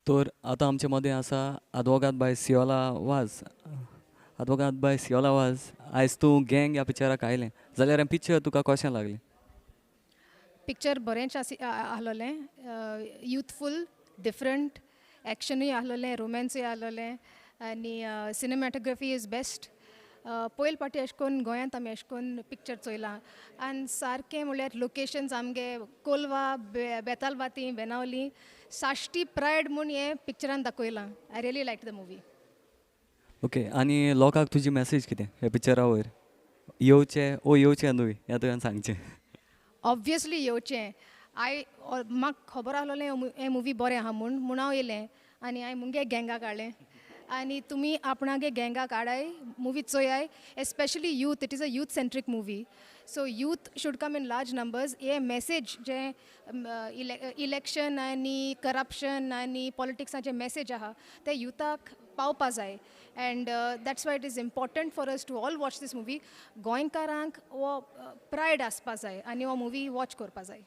तर आतां आमचे मदें आसा आदवोगाद बाय सियोला वाज. आदवोगाद बाय सियोला वाज, आयज तूं गँग ह्या पिक्चराक आयलें जाल्यार हें पिक्चर तुका कशें लागलें? पिक्चर बरेंच आसी आहलोलें, युथफूल, डिफरंट, एक्शनूय आहलोलें, रोमॅन्सूय आहलोलें आनी सिनेमॅटोग्राफी is best. पयल पाटी अशें कोन्न गोंयांत आमी अशें कोन्न पिक्चर चोयलां आनी सारकें म्हणल्यार लोकेशन्स आमगे कोलवा, बेतालबाती, बेनावली, साश्टी प्रायड म्हूण हें पिक्चरान दाखयलां. I really like the movie. Okay, आनी लोकांक तुजी मॅसेज कितें ह्या पिक्चरा वयर, येवचें ओ येवचें न्हय हें तुवें सांगचें? ऑब्वियसली येवचें. I म्हाका खबर आहलोलें हें मुवी बरें आहा म्हूण, म्हूण हांव येयलें आनी हांवें मुगे गँगा काडलें आनी तुमी आपणागे गँगा काडाय, movie चोयाय. Especially youth, it is a youth centric movie, so youth should come in large numbers. हे मॅसेज जे इलेक्शन आनी करप्शन आनी पॉलिटिक्साचे मॅसेज आहा ते युथाक पावपा जाय and that's why it is important for us to all watch this movie. गोंयकारांक हो pride आसपा जाय आनी हो मुवी वॉच करपा जाय.